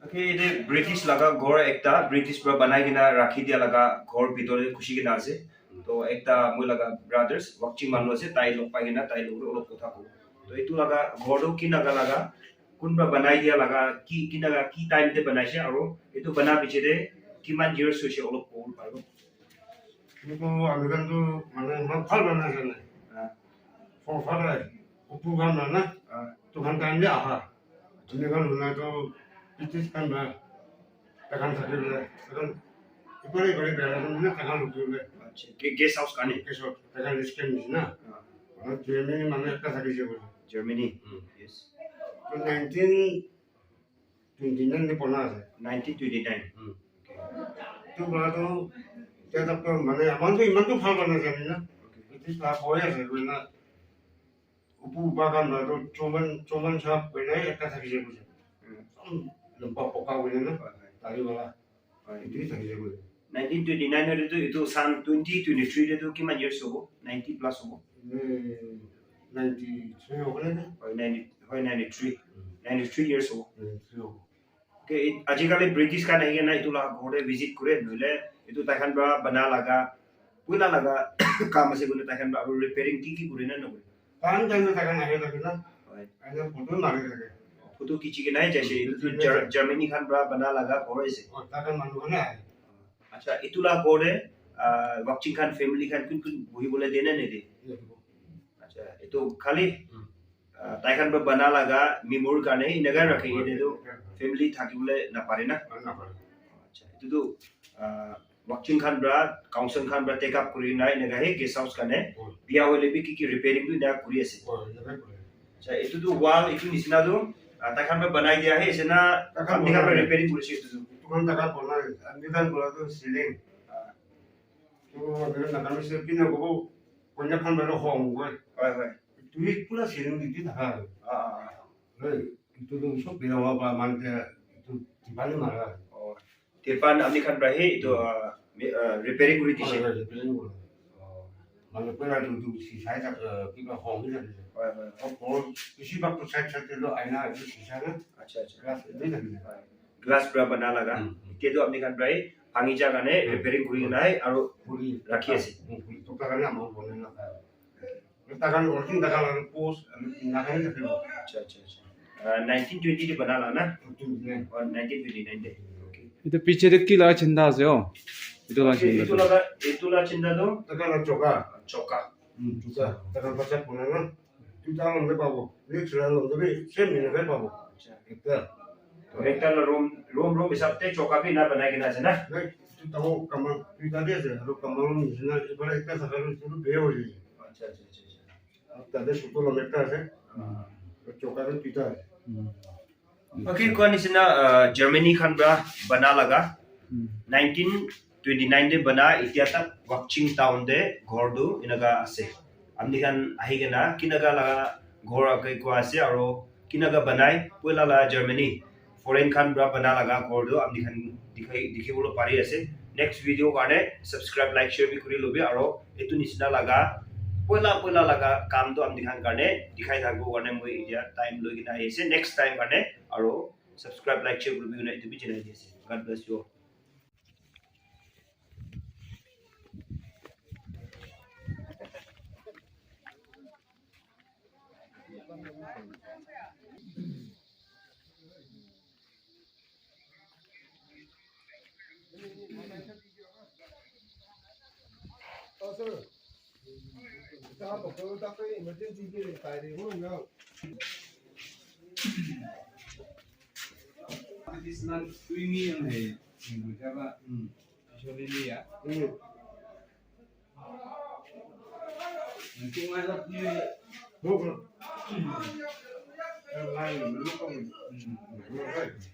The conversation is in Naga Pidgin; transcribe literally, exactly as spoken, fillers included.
Okay, ite British laga ghor ekta, British pra banai kena rakhi dia laga ghor bitor te ghusi kena ase. To ekta moi laga brothers, Wakching manu ase, tai log pai kena tai log olop kotha kobo. To etu laga ghor tu kinaga laga, kunba banai dia laga, ki kinaga ki time te banaise aro etu bana piche te kiman years hoise olop kobo paribo? Etu ami khan tu mane iman bhal banai ase na. Ah. Forefather, upu khan na na. Ah. Tu khan time te aha. Ami khan hoina tu British khan ba, takhan thaki bole, takhan ipare ipare bera khan na takhan rukhi bole. Acha, ge-, guest house khan ni? Guest house, takhan restaurant nishina. Ah. Aru Germany manu ekta thakise bole. Germany? Hmm. Yes. To nineteen twenty nine te bona ase. Nineteen twenty nine? Hmm. Tu pra tu, tia tak to mane, aman tu iman tu bhal banai jane na. Okay. British la koi ase, koi na. Upu upa khan na to choman, choman shop koi na ekta thakise bole. Hmm. Ekdam lamba poka koi na, Hoi, hoi. Tari wala. Hoi. Etu thakise bole. Nineteen twenty nine hoile tu etu san twenty twenty three te tu kiman years hobo? Ninety plus hobo. Eh, ninety three hobo ne? Hoi, ninety, hoi, ninety three. Hmm. Ninety three years hobo. Ninety three hobo. Okay, it-, ajikali British khan ahi kena etu la ghor te visit kure, nohole etu tai khan pra bana laga, puila laga kam ase koile tai khan pra aru repairing ki ki kure na nokure? Time time te tai khan ahi thake na. Hoi. Ahi na photo mari thake. Photo khichi kena hi jaise, Hmm, etu tu khichi kena Ger-, jaise. Germany khan pra bana laga ghor ase. Oh, tai khan manu khan ahe. Acha, etu la ghor te, ah, Wakching khan family khan kun kun bohi bole de na nede? Yate. Acha, etu khali, Hmm. ah, tai khan pra bana laga memory karne eneka rakhe, Hoi, yate tu eneka. Family thaki bole na pare na? Na pare. Acha, etu tu, ah, Wakching khan pra, council khan pra take up kuri na eneka he guest house karne, Hoi. Bia hoile bi ki ki repairing tu eneka kuri ase. Hoi, eneka kuri. Acha, etu tu wall, etu nisina tu, ah, tai khan pra banai dia he, ase na, Tai khan apni khan pra banai. Repairing kuri ase etu tu? Etu khan tai khan banai, ami khan pra tu ceiling. Ah. Tu ami khan Nagamese pina kobo, Konyak khan pra hong koi. Hoi, hoi. Tu hi pura ceiling di di thaka. Ah, ah, ah. Hoi, etu tu sob bera hua pra man ke, etu dibali mara. Oh. Tirpan ami khan pra he etu, ah, mi-, ah, repairing kuri dise. Hoi, hoi, repairing kuri. Oh. Mane pura tu, tu sisa thak, ah, kiba hong thakise. Hoi, hoi. Aru ghor bishi bhag tu side side te tu aina etu sisa na. Acha, acha. Glass etu thakise. Hoi. Glass pra bana laga. Hmm, hmm. Etia tu ami khan pra he bhangi ja karne Hmm. Repairing kuri nai aru Kuri. Rakhi ase. Hmm, kuri. Tokta karne amar bonai na khai. Takhan working takhan aru post aru nakhai thakibo. Acha, acha, acha. Ah, nineteen twenty te bana la na? Twenty nine. Oh, nineteen twenty nine te. Okay. Etu piche te ki la chinda ase, oh? Etu la Okay, chinda etu ase. Laga, etu la chinda tu? Takhan la choka. Choka. Hmm, choka. Takhan pachak bona na. Tuita lom te pabo. Next round lom te bi same eneka pabo. Acha. Ekta. Rectangle room, room, room hisab te choka bi na banai kena ase na? Nai, etu dangor kamang, tuita bi ase, aru kamang nishina, etu ekta jaka te etu bia hoi jai. Acha, acha, acha, acha. Aru tate sutu lom ekta ase. Ah. Aru choka bi tuita ase. Hmm. Okay, koa nishina, ah, Germany khan pra bana laga. Hmm. Nineteen twenty nine te bana, etia tak Wakching town te ghor tu eneka ase. Apni khan ahi kena kineka laga ghor ake koa ase aro kineka banai, puila la Germany, foreign khan pra bana laga ghor tu apni khan dikhai, dikhi bole pari ase. Next video karne subscribe, like, share bi kuri lobi aro etu nisina laga puila, puila laga kam tu apni khan karne dikhai thakibo karne moi etia time loi kena ahi ase. Next time karne aro subscribe, like, share kuri bi kena etu bi janai di ase. God bless you all. This month three million hai, hmm, jaba, hmm, actually liya. Hmm. Untung I love you. Hmm. Hmm.